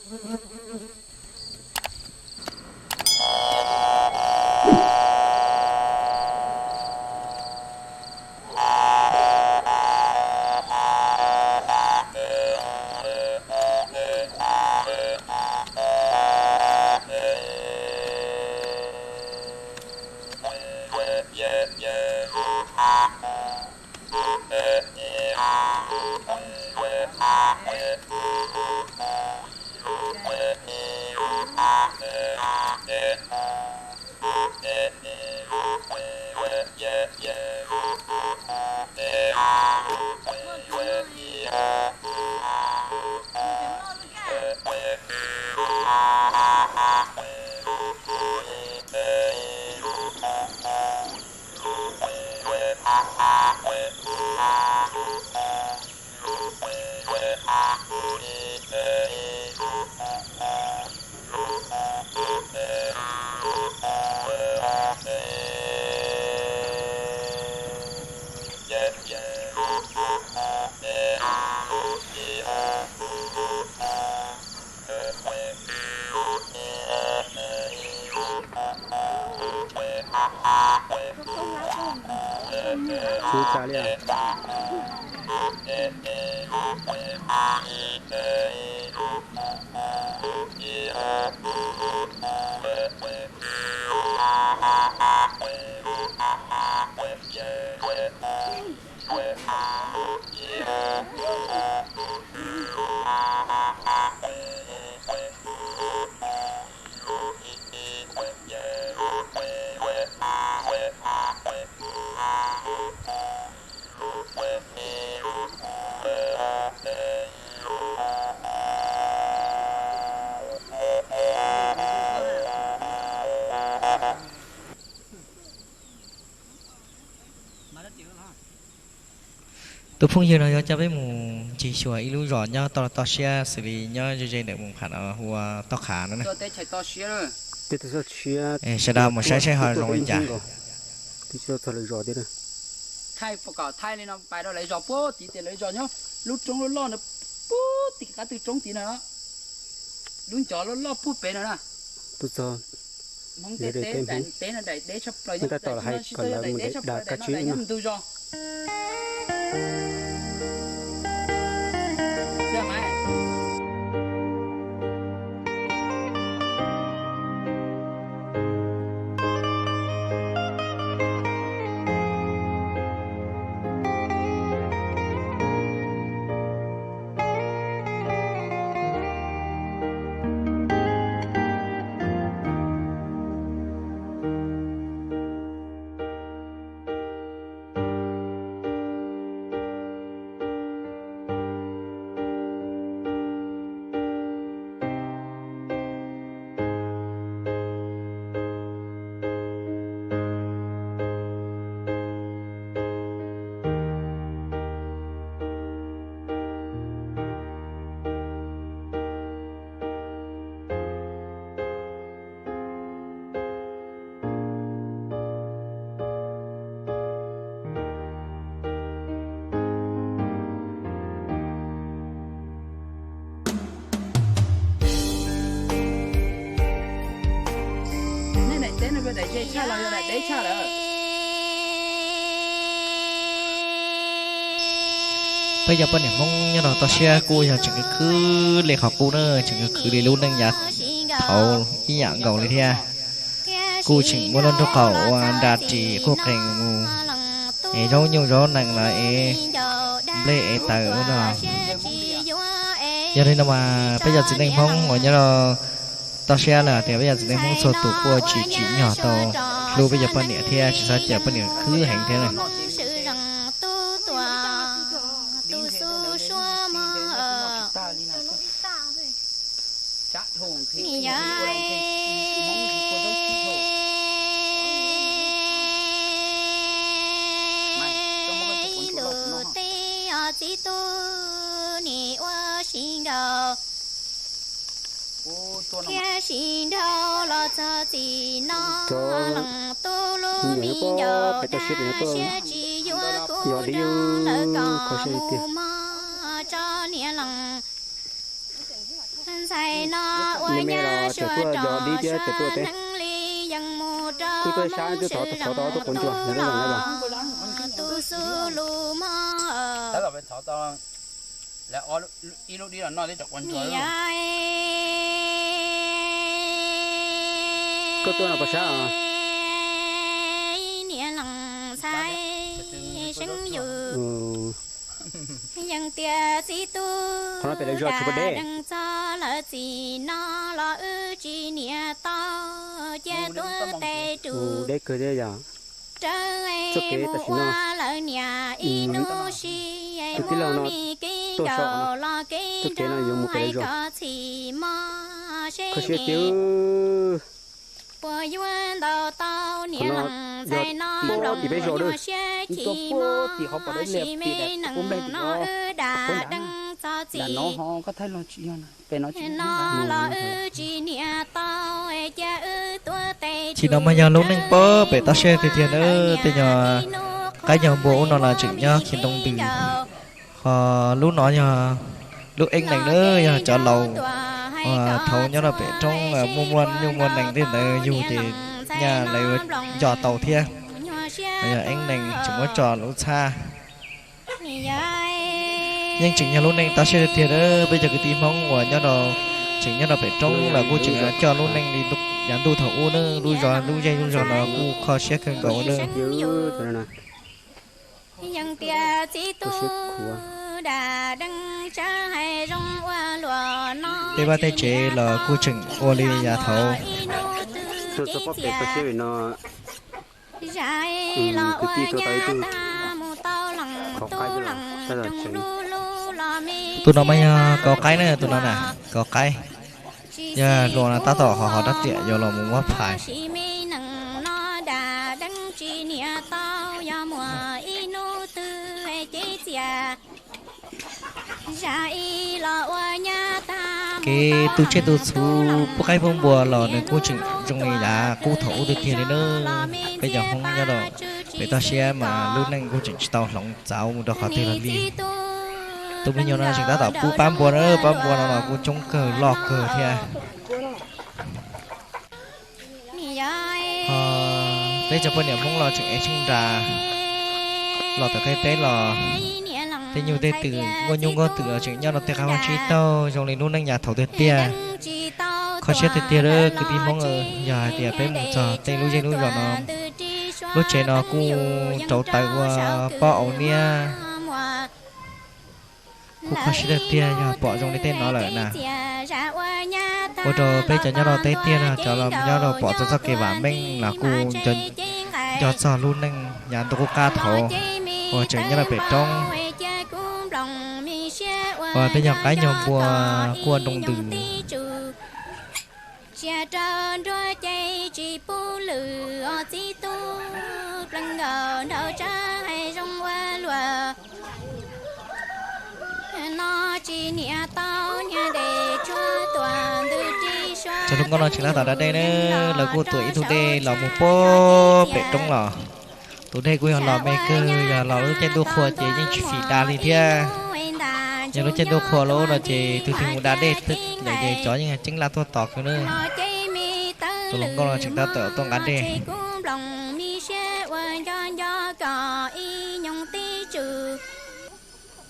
Tsis tas li. Tus phooj ywg no yuav coj peb mus ncig xyuas ib lub zos nyob toj siab xws li nyob ze ze ntawm Moos Pham no hu ua Toj Qhav no na. Sawv daws mus saib saib ho zoo li cas. Thaij kom thaij li no pais rau lawv zos puag tid, lawv zos nyob lub roob loj loj no puag tim qab twg roob tid no. Lub ncov loj loj puag pem no na. Hmoob tej teb daim teb no daim deb tshaj plaws, tab tom hais kom lawv mus daim dab kab tsib no. Ntug zos. Peb cov poj niam Hmoob nyob rau toj siab kuj yog tseem khwv khwv li qhov qub na, tseem khwv khwv li lub neej yav thaud ib yam nkaus li thiab. Kuj tseem muab lub nraub qaum ua nra ris quj qees mus, es zaub nyuj zaub nees los es nplej es taws ua no. Yog li no mas peb cov txiv neej Hmoob uas nyob rau toj siab lawm tias peb cov txiv neej Hmoob txhua tus kuj tsis tsim nyog tau hlub peb cov poj niam thiab tsis txhob cia poj niam khwv heev thiab na. Ntuj teb os txiv tub nim ua si nkaus thiab si nraug los txog txim no, leej tub lub me ncaus dab siab tsis yuav kuv rau lawv kom mus mog tso niam leej. Ntxhais no ua nyab suav rog sab neeb li yeej mus rau Hmoob Sib Zog Lauj los tus xub lus mog. Niam leej ntxhais seev yus, yeej tias txiv tub da deev txog lawv txiv no los wb tsis niam tau, cia tuav tes rus deb kawg thiab yom. Rawv mus ua lawv niam ib hnub sis muab me kev ncaus los kev nrog hais kom txhim mog seb puas yuav ntaus tau niam leej ntxhais no los nyuaj siab chim mog, sim me neej no wb da deev txog txiv no los wb tsis niam tau, cia wb tuav tes. Chim no mas yog lub neej pem toj siab tiag tiag na. Tej nyuag qaib nyuag npua ub no los tseem nyob khi ntoo ntws. Ho lub no yog lub eeb nees na, yog cov laus thaum nyob rau pem roob muaj muaj nyuj muaj nees tej ntawd yug ces nyaj lawv nco tau thiab. Yog eeb nees tseem muab tso lub txhab. Yeej tseem yog lub neej toj siab tiag tiag na. Peb cov kwv tij Hmoob uas nyob rau, tseem nyob rau pem roob los kuj tseem coj lub neej li yav ntuj thaum ub na. Lub zos lub zej lub zos no kuj kho siab kawg nkaus na. Tej vaj tej tsev los kuj tseem ua li yav thaud. Tus no mas yog kauv qaib na, tus no na, kauv qaib. Yog hluas no tab tom hov hov rab riam yuav los mus muab phais. Kev tu tsiaj tu txhu pub qaib pub npua los nws kuj tseem zoo li yav qub thaum ub tiag tiag li na. Peb cov Hmoob nyob rau pem toj siab mas lub neej kuj tseem tsis tau hloov txaus mus rau qhov twg los li. Tus me nyuam no tseem tab tom pub pab npua na, pab npua no los kuj coob kawg loj kawg thiab. Peb cov poj niam Hmoob los tseem ev tsheej nra los tom qab teb los, tej nyuj tej twm, nkauj nyuj nkauj twm los tseem nyob rau tej qab vaj tsib taug zoo li lub neej yav thaud tiag tiag. Kho siab tiag tiag lawm kwv tij Hmoob, yog hais tias peb mus txog tej lub zej lub zos no, lub tsev no kuj rauv taws ua pob aus niab. Kuj kho siab tiag tiag yog pom zoo li tej no lawm na. Ua rau peb cov nyob rau teb tiag no, cov los nyob rau pom txog txoj kev vam meej los kuj nco txog lub neej yav ntuj qub qab thaud uas tseem nyob rau pem roob, uas peb nyuag qaib nyuag npua quaj nroo ntws. Tsiaj rau nruab cai tsis pub lwm os, txiv tub plees nkaus nraug tsab hais zoo ua luaj. No tsis niam tau niag dej tsuag tuam ntws ris sua. Cov hluas nkauj no tseem tab tom da dej na, lawv kuj tuam ib tug dej los mus puag pem roob los. Tus dej kuj yog los me kawg, yog los lub caij ntuj qhua ces yeej tsis fim da li thiab. Yog lub caij ntuj qhua lawm no ces tus twg mus da dej lawm ces cov yeej ceeb laj tuaj tos kawg na. Tus hluas nkauj no tseem tab tom tuaj nqa dej.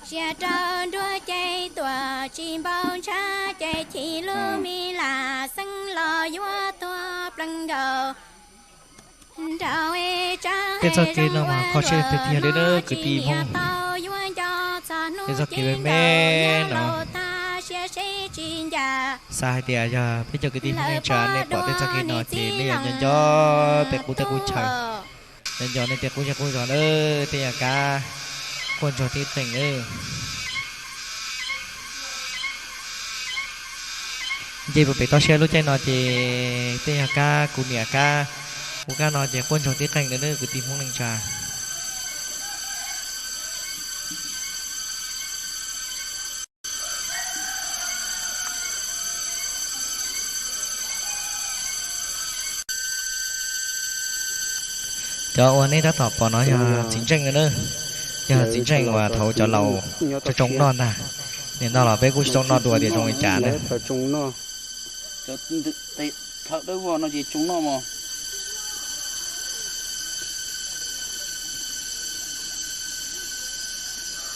Tsiaj rau nruab cai tuam tsis npau ntshav ces chim lub me lam xeeb los yuav tuag plees nkaus. Tej txoj kev no mas kho siab tiag tiag li na kwv tij Hmoob. Tej txoj kev me me no, xav hais tias yog peb cov kwv tij Hmoob neej tsa nej pom tej txoj kev no ces nej yuav nco nco peb qub teb qub chaw, nco nco nej tej qub zej qub zos na, tej yam kab quaj ntsuag tib qees na. Nce puag pem toj siab lub caij no ces tej yam kab kuv niam kab, kuv kab no ces quaj ntsuag tib qees na kwv tij Hmoob neej tsa. Cov uas nej tab tom pom no yog txiv ntseej na, yog txiv ntseej uas thaum cov laus tso tsoo noj ntag. Nim no los peb kuj tsis tau noj dua tias zoo li cas ne. Cov thawj dawb vog no ces tsoo noj mog.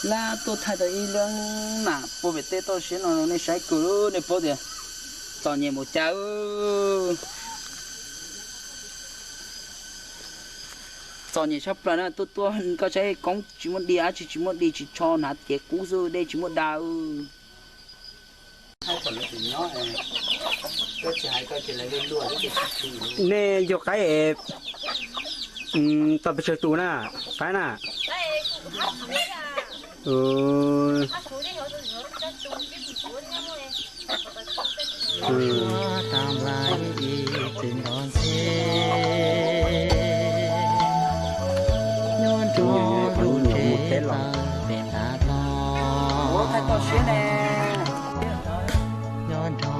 Lab tuaj thaij tau ib lub nam puag pem tej toj siab no nej saib kawg, nej paub tias txom nyem npaum cas. Txom nyem tshaj plaws na, tuaj tuaj koj saib koob tsis muaj di, dab tsi tsis muaj di, tsis tsho, hnav cev qub xwb, dej tsis muaj da. Nej yog qaib tau pes tsawg tus na, qaib na?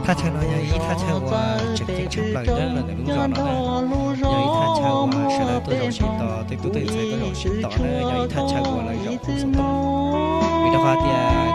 Thaj chaw no yog ib thaj chaw uas tseem ceeb tshaj plaws nyob rau ntawm lub zos no na. Yog ib thaj chaw uas sawv daws tuaj zaum sib tos, tej tub tej ntxhais tuaj zaum sib tos na, yog ib thaj chaw uas lawv zaum hu xov tooj. Vim rau qhov tias